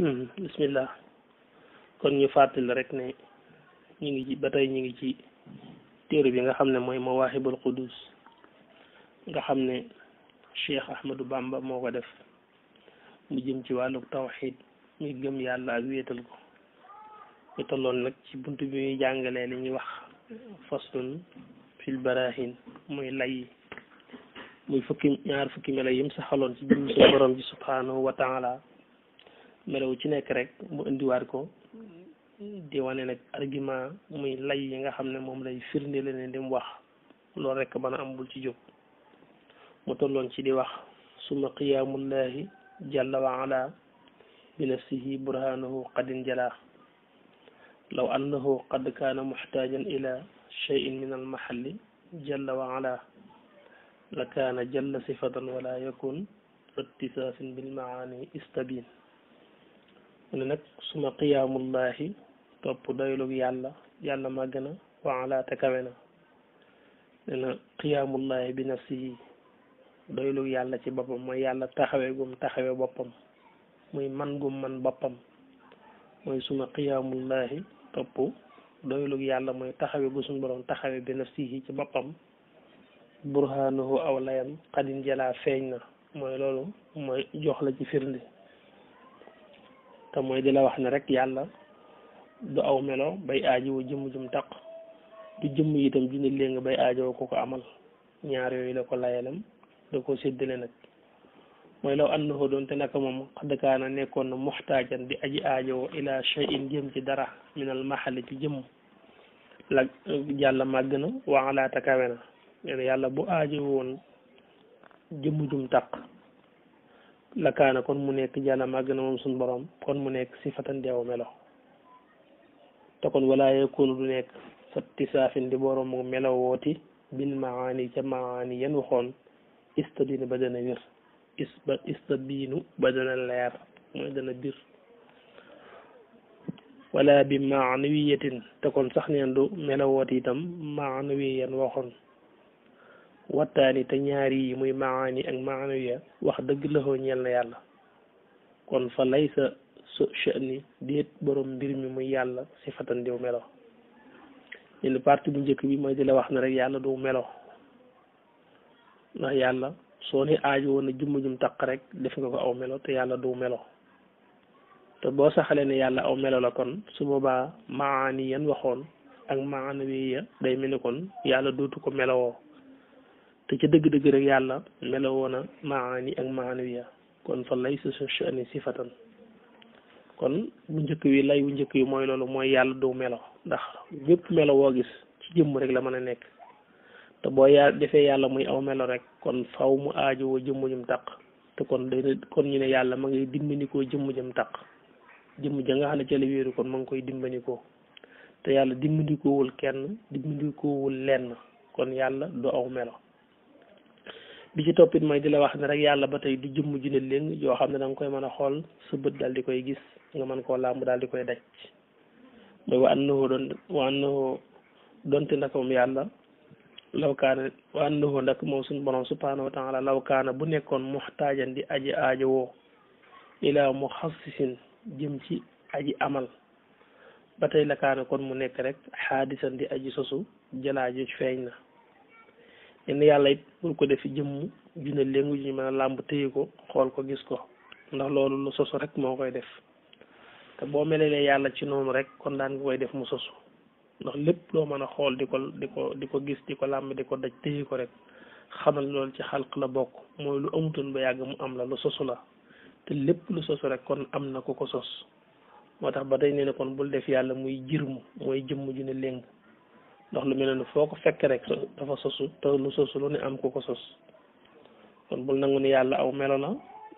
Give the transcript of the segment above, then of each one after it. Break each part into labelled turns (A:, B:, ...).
A: bismillah kon ñu fàttali rek ne ñu ngi ci ba tey ñu ngi ci téere bi nga xam ne mooy Mawahiboul khoudoss nga xam ne Cheikh Ahmadou Bamba moo ko def mu jëm ci wàllu tawxiid muy gëm yàlla ak wéetal ko ñu tolloon nag ci buntu bi muy jàngalee li ñuy wax faslun fil barahin muy lay muy ñaar fukki melo yim saxaloon ci jëm suñu borom ji subhanahu wa taala melaw ci nekk rek mu indiwaat ko di wane nag argument muy lay yi nga xam ne moom lay firnde la ne di mu wax loolu rek mën a am bul ci jóg mu tolloon ci di wax suma qiyaamullahi jalla wa ala bi nafsihi burhanahu qadin jala law annahu qad kaana muxtaajan ila cheyin min almahalli jalla wa ala la kaana jalla sifatan wala yakun ittisaafin bilmaani istabin mu ne nag suma qiyaamullahi topp doylug yàlla màgg na wa ala te kawe na ne na qiyaamullahi bi nafsihi doylug yàlla ci boppam mooy yàlla taxawe gum taxawe boppam muy man gum man boppam mooy suma qiyaamullahi topp doylug yàlla mooy taxawe gu suñ borom taxawe bi nafsihi ci boppam burhanuhu aw layam xadin jalaa feeñ na mooy loolu mooy jox la ci firnde te mooy di la wax ne rek yàlla du aw melo bay aajowoo jëmm jum taq du jëmm itam ju ne léegi bay aajowoo ko ko amal ñaar yooyu la ko layalam da ko séddale nag mooy law annahu doon te naka moom xadd kaana nekkoon na muxtaajan di aji aajowoo ila shay'in jëm ci dara minal maxali ci jëmm la yàlla màgg na wa ala takawe na nee yàlla bu aajowoon jëmm jum taq la kaana kon mu nekk jàlla màgg na moom suñ borom kon mu nekk sifatan deew melo te kon walaa yakunu du nekk fatti saafin di borom mu melo wooti bil maani ca maani yan waxoon istadina ba dana wér istabiinu ba dana leer mooy dana bir wala bi maanawiyatin te kon sax neen du melo wooti itam maanawiyan waxoon wattaani te ñaari yi muy maani ak maanawiya wax dëgg laxoo ñeel na yàlla kon fa laysa sha'ni déet borom mbir mi muy yàlla sifatan diw melo ñun partie bu njëkk bi mooy di la wax ne rek yàlla du melo ndax yàlla soo ne aajo woon na jëmm jum taq rek def nga ko aw melo te yàlla du melo te boo saxalee ne yàlla aw melo la kon su boobaa maani yan waxoon ak maanawiya day mel ni kon yàlla dootu ko melowoo te ca dëgg-dëgg rek yàlla melowoo na maani ak maanawiya kon fa laysa sha'ni sifatan kon bu njëkk wi lay bu njëkk wi mooy loolu mooy yàlla du melo ndax bépp melo woo gis ci jëmm rek la mën a nekk te boo defee yàlla muy aw melo rek kon faw mu aajowoo jëmm jëm taq te kon kon ñu ne yàlla ma ngay dimbandikoo jëmm jëm taq jëmm ja nga xam ne ca la wéeru kon ma ngi koy dimbandikoo te yàlla dimbandikoowul kenn dimbandikoowul lenn kon yàlla du aw melo bi ci toppit mooy di la wax ne rek yàlla ba tey du jëmm ju ne léng yoo xam ne da nga koy mën a xool sa bët daal di koy gis nga mën koo làmb daal di koy daj mooy wa annahu donte naka moom yàlla law kaana wa annahu ndak moom suñu borom subhanahu wa taala law kaana bu nekkoon muxtaajan di aji aajowoo ilaa muxassisin jëm ci aji amal ba tey la kaana kon mu nekk rek xaadisan di aji sosu jalaaju feeñ na yenn yàlla it pour ko def jëmm june léngu ju ñu mën a làmb téye ko xool ko gis ko ndax loolu lu sosu rek moo koy def te boo melelee yàlla ci noonu rek kon daan nga koy def mu sosu ndax lépp loo mën a xool di ko gis di ko làmb di ko daj téye ko rek xamal loolu ci xalq la bokk mooy lu amutoon ba yàgg mu am la lu sosu la te lépp lu sosu rek kon am na ku ko sos moo tax ba tey nee na kon bul def yàlla muy jirmu mooy jëmm ju ne léng ndax lu mel ne foo ko fekk rek dafa sosu te lu sosu lu ne am ku ko sos kon bul nangu ne yàlla aw melo la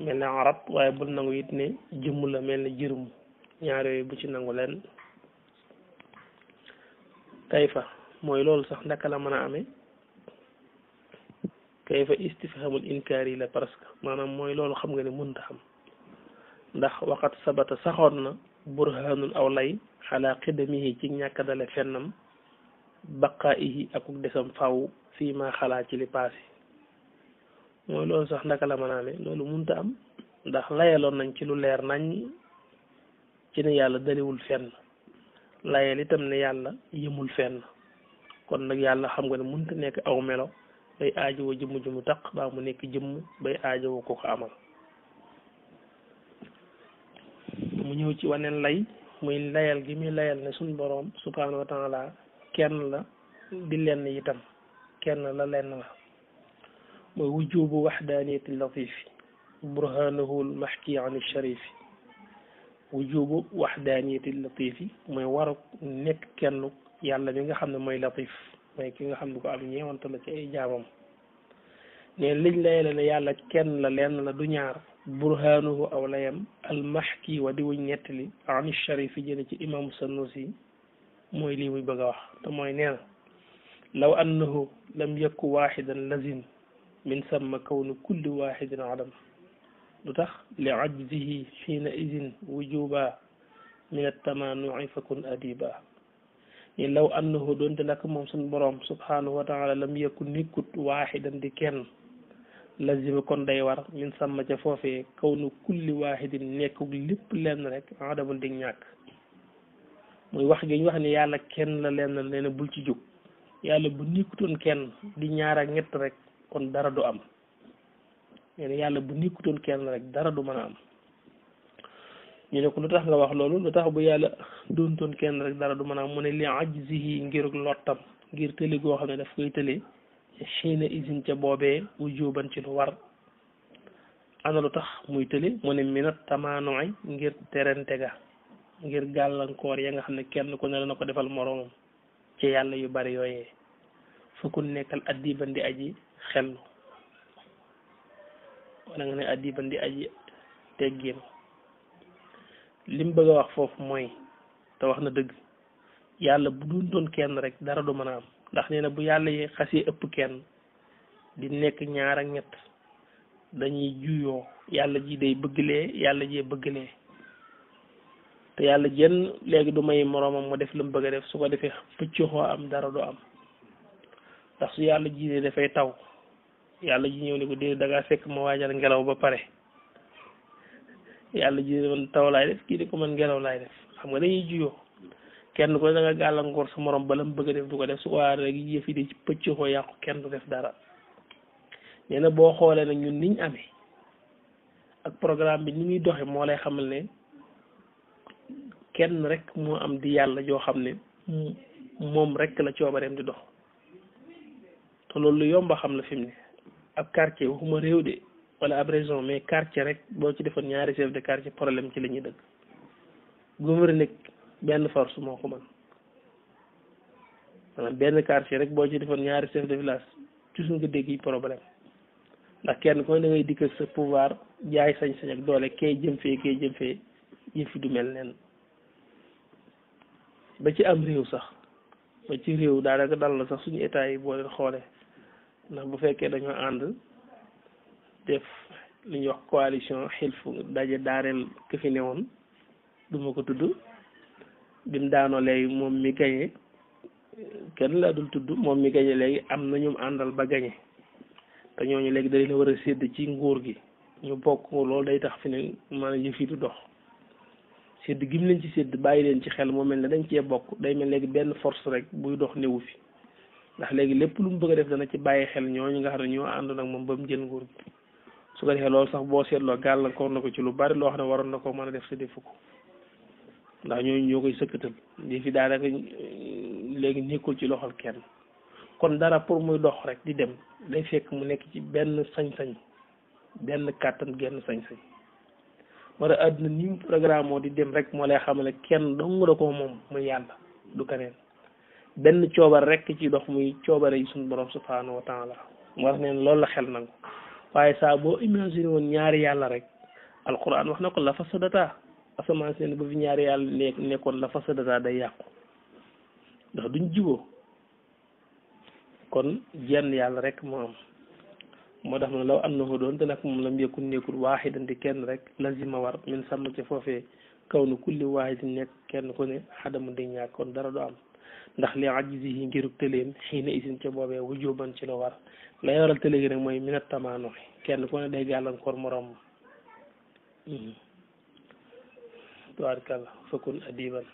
A: mel ne arab waaye bul nangu it ne jëmm la mel ne jirmu ñaar yooyu bu ci nangu leen kayfa mooy loolu sax ndaka la mën a amee kayfa istifhamul inkaar yi la parce que maanaam mooy loolu xam nga ne mënta xam ndax waxat sabata saxoon na burhanul aw lay xalaa xidamihi ci ñàkk dale fennam baqaa'ihi akuk desam faw fii ma xalaa ci li paase mooy loolu sax ndaka la mën a amee loolu mënta am ndax layaloon nañ ci lu leer nañ ci ne yàlla daliwul fenn layal itam ne yàlla yëmul fenn kon nag yàlla xam nga ne mënta nekk aw melo bay aajowoo jëmm ju mu taq baa mu nekk jëmm bay aajowoo ko ko amal mu ñëw ci waneen lay muy layal gi muy layal ne suñ boroom subhanahu wa taala kenn la di lenn itam kenn la lenn la mooy wujubu waxdaaniyati latifi burhanahu lmaxki an sharifi wujubu waxdaaniyati latifi mooy war nekk kenn yàlla bi nga xam ne mooy latif mooy ki nga xam ne ko am ñeewante la ci ay jaamam ne liñ layale ne yàlla kenn la lenn la du ñaar burhaanuhu aw layam almaxki wa di wuñ nettali an sharifi jële ci imam Sanusi mooy lii muy bëgg a wax te mooy nee na law annahu lam yakku waxidan lazim min samma kawnu kulli waxidin adam lu tax li ajzihi xiina idin wujuba min attamaanuci fakun adiba ni law annahu doonte nag moom suñ boroom subhanahu wa taala lam yakku nekkut waxidan di kenn lazima kon day war min sàmm ca foofee kaw nu kulli waahidin nekkul lépp lenn rek adamul dig ñàkk muy wax gi ñu wax ne yàlla kenn la lenn nee na bul ci jóg yàlla bu nekkutoon kenn di ñaar ak ñett rek kon dara du am nee na yàlla bu nekkutoon kenn rek dara du mën a am ñu ne ko lu tax nga wax loolu lu tax bu yàlla doontoon kenn rek dara du mën a am mu ne li ajzihi ngir lottam ngir tëli goo xam ne daf koy tëli xiina isin ca boobee wujuban ci lu war ana lu tax muy tëli mu ne minat tamaanoy ngir terente ga ngir gàllankoor ya nga xam ne kenn ku ne la na ko defal moroomam ci yàlla yu bari yooyee fukun nekkal addiban di aji xellu wala nga ne addiban di aji teggin lim bëgg a wax foofu mooy te wax na dëgg yàlla bu doon kenn rek dara du mën a am ndax nee na bu yàlla yi xasee ëpp kenn di nekk ñaar ak ñett dañuy juyoo yàlla ji day bëgglee yàlla jee bëgglee te yàlla jenn léegi du may moroomam mu def lu mu bëgg a def su ko defee pëccëxoo am dara du am ndax su yàlla ji dee dafay taw yàlla ji ñëw ne ko dee da ngaa fekk ma waajal ngelaw ba pare yàlla ji man taw laay def kii di ko man ngelaw laay def xam nga dañuy juyoo kenn ko da nga gàllankoor sa morom bala mu bëgg a def du ko def su ko waa rek yëf yi di ci pëccëxoo yàqu kenn du def dara nee na boo xoolee nag ñun niñ amee ak programme bi ni muy doxe moo lay xamal ne kenn rek moo am di yàlla joo xam ne moom rek la coobareem di dox te loolu lu yomba xam la fi mu ne ab quartier waxuma réew de wala ab région mais quartier rek boo ci defoon ñaari chef de quartier problème ci la ñuy dëkk gouverneur benn force moo ko mën maanaam benn quartier rek boo ci defoon ñaari chef de village toujours nga dégg yi problème ndax kenn ko da ngay dikk ak sa pouvoir jaay sañ-sañ ak doole kay jëm fee yëf du mel nen ba ci am réew sax ba ci réew daanaka dal la sax suñu état yi boo leen xoolee ndax bu fekkee dañoo ànd def li ñuy wax coalition xilfu daje daareel ki fi ne woon duma ko tudd bim daanoo léegi moom mi gañe kenn laa dul tudd moom mi gañe léegi am na ñum àndal ba gañe te ñooñu léegi da leen a war a sédd ci nguur gi ñu bokk loolu day tax fi ne maanaam yëf yi du dox sédd gi mu leen ci sédd bàyyi leen ci xel moo mel ne dañ cee bokk day mel léegi benn force rek buy dox newu fi ndax léegi lépp lu mu bëgg a def dana ci bàyyi xel ñooñu nga xam ne ñoo àndoon ak moom ba mu jël nguur gi su ko defee loolu sax boo seetloo gàllankoor na ko ci lu bari loo xam ne waroon na ko mën a def te defu ko ndax ñooñu ñoo koy sëkkatal lii fi daanaka léegi nekkul ci loxol kenn kon dara pour muy dox rek di dem day fekk mu nekk ci benn sañ-sañ benn kàttan genn sañ-sañ war a àdduna ni mu programme moo di dem rek moo lay xamale kenn dong da ko moom muy yàlla du keneen benn coobar rek ci dox muy coobare yi suñu borom subhanahu wa taala moo tax neen loolu la xel nangu waaye saa boo imaginer woon ñaari yàlla rek alquran wax na ko la fasadata asamaan seen ba fi ñaari yàlla nekkoon la fasadata day yàqu ndax duñ jiboo kon jenn yàlla rek moo am moo tax na law annahu doon te nag moom lam yakun nekkul waaxidan di kenn rek lazima war min sàmm ci foofee kaw nu kulli waaxidin nekk kenn ku ne xadamu di ñàkk kon dara du am ndax li ajzihi ngiruk tëleem xiina isin ca boobee wujuban ci la war lay waral tële gi nag mooy minat tamaanoxi kenn ku ne day gàllankoor moroom tubaarkàlla fakun adiban